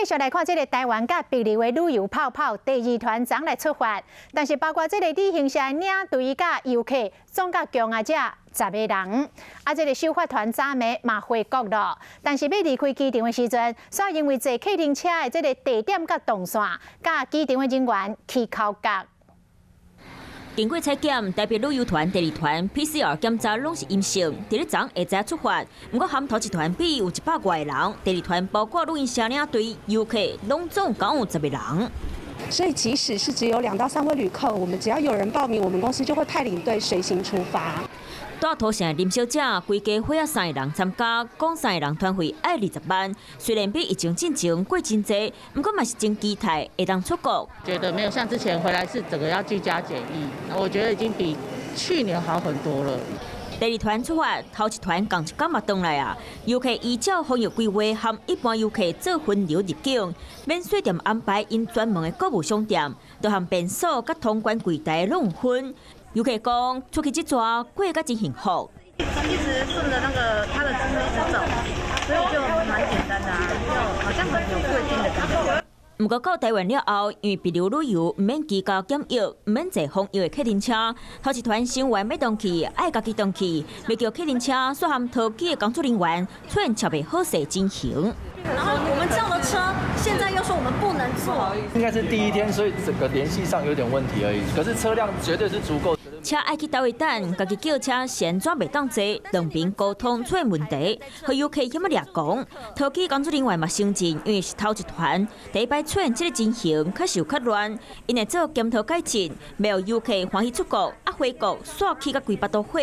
繼續來看這个台灣佮帛琉的旅遊泡泡第二團昨來出發，但是包括這个旅行社的領隊佮遊客，總共啊遮十個人。啊，這个首發團昨暝嘛回國囉，但是欲離開機場的時陣，煞因為坐客運車的這个地點佮動線，佮機場的人員起口角。經過採檢，台帛旅遊團第二團 PCR 檢查攏是陰性，佇咧昨下晝出發。毋過含頭一團比有100外個人，第二團包括旅行社領隊、遊客，攏總共有十個人。所以即使是只有2到3位旅客，我們只要有人報名，我們公司就會派領隊隨行出發。蹛頭城林小姐，規家伙仔三个人參加，講三个人團費愛20萬。雖然比疫情進前貴真濟，毋過嘛是真期待會當出國。覺得沒有像之前回來是整個要居家檢疫，我覺得已經比去年好很多了。第二團出發，頭一團仝一工嘛轉來啊！遊客依照防疫規劃，和一般遊客做分流入境，免稅店安排𪜶專門的購物商店，都和便所佮通關櫃台攏有分。遊客講，出去這逝過甲真幸福。一直順著那個他的指示一直走，所以就蠻簡單的啊，就好像很有貴賓的感覺。毋過到台灣了後，因為帛琉旅遊毋免居家檢疫，毋免坐防疫的客運車，頭一團成員欲轉去，愛家己轉去，欲叫客運車煞和桃機的工作人員出現超袂好勢情形。然後我們叫了車，現在又說我們不能坐。應該是第一天，所以整個聯繫上有點問題而已。可是車輛絕對是足夠。車愛去佗位等，家己叫車是按怎袂當坐，兩邊溝通出現問題，予遊客遐麼掠狂。桃機工作人員嘛承認，因為是頭一團，第一擺出現這个情形，確實有較亂，𪜶會做檢討改進，欲予遊客歡喜出國，啊回國煞起甲規腹肚火。